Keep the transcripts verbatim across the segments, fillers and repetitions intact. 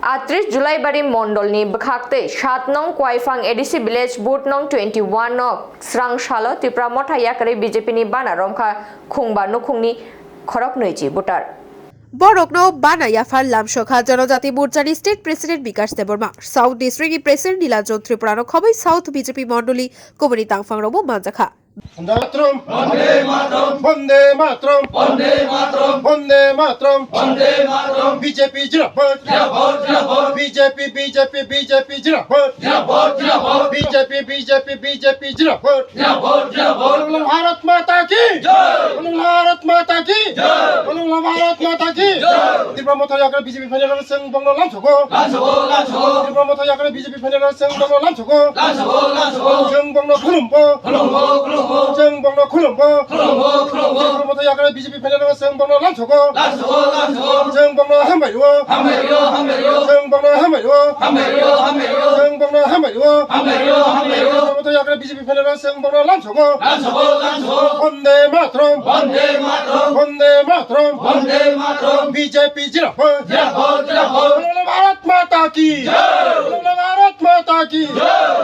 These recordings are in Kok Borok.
Atris Julaibari Mondolni bwkhaktwi sat nong Kwaifang A D C Village Booth nong twenty one no srang salo Tipra Motha yakarwi B J P ni bana romkha khungba nukhungni khorok nwichi voter. Borokno bana yaphar lamsokha Janajati Morchani State President Bikash Debbarma, South District ni President Nilanjan Tripura no khobwi South B J P Mondoli kubuni tangphang rokbo manjakha. Matram. Bande Matram. Bande Matram. Bande Matram. Bande Matram. B J P Jinabad. Jinabad, jinabad. B J P, B J P, B J P Jinabad. Jinabad, jinabad. B J P, B J P, B J P Jinabad. Jinabad, jinabad. Bolo Bharat Mata ki. Jai. Bolo Bharat Mata ki. Jai. Bolo Bharat Mata ki. Jai. Tipra Motha yakarwi B J P phainai rok chwng bongno lamsogo. Lamsogo, lamsogo. Tipra Motha yakarwi B J P phainai rok chwng bongno lamsogo. Lamsogo, lamsogo. Chwng bongno khulumbo. Khulumbo, khulumbo. Chwng bongno khulumbo. Khulumbo, khulumbo. Tipra Motha yakarwi B J P phainai rok chwng bongno lamsogo. Lamsogo, lamsogo. Chwng bongno hambai rwo. Hambai rwo, hambai rwo. Chwng bongno hambai rwo. Hambai rwo, hambai rwo. Chwng bongno hambai rwo. Hambai rwo, hambai rwo. Tipra Motha yakarwi B J P phainai rok chwng bongno lamsogo. Lamsogo, lamsogo. Bande Matram. Bande Matram. Bande Matram. Bande Matram. B J P Jinabad. Jinabad, jinabad. Bolo Bharat Mata ki. Jai. Bolo Bharat Mata ki. Jai.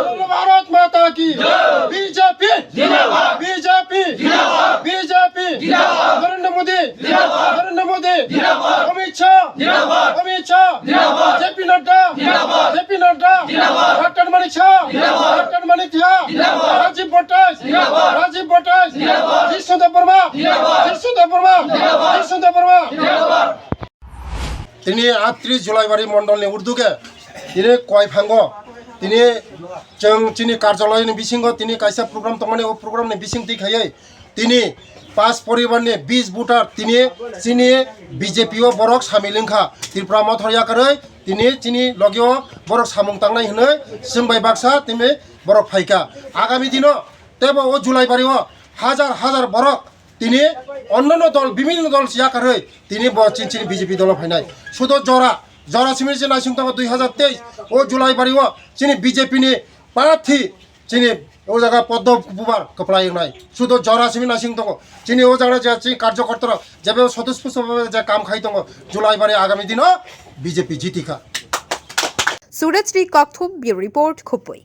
Bolo Bharat Mata ki. Jai. B J P. Jinabad. B J P. Jinabad. B J P. Jinabad. Narendra Modi. Jinabad. Narendra Modi. Jinabad. Amit Shah. Jinabad. Amit Shah. Jinabad. J P Nadda. Jinabad. J P Nadda. Jinabad. Doctor Manik Saha. Jinabad. Doctor Manik Saha. Jinabad. Rajiv Bhattacharyya. Jinabad. Rajiv Bhattacharyya. Jinabad. Jishnu Debbarma. Jinabad. Jishnu Debbarma. Jinabad. Jishnu Debbarma. Jinabad. Tini atris Julaibari Mondolni urduge tini Koiphango tini chwng chini karjaloyni bisingo tini kaisa program tongmani, o programni bisingtwi khaiwi tini pas poribarni bis voter tini chini B J P o borok samil wngkha. Tripura Motha yakarwi tini chini logio borok samung tangnai hwnwi chwng bai baksa tini borok phaikha. Agami dino teibo o Julaibari o hajar hajar borok tini onnonno dol, bibhinno dol yakarwi tini bo chini, chini B J P dolo phainai. Sudo jora, jora simi se naising tongo dui hajar teis o Julaibari o chini B J P ni prarthi chini o jaga Poddo Bubar kwplai wngnai. Sudo jora simi naising tongo. Chini o jaga je chini karjokorta rok jebe sotospusto bhabe je kam khai tongo, Julaibari agami dino B J P jitikha. Surajni Kokthum, Bureau Report, Khupui.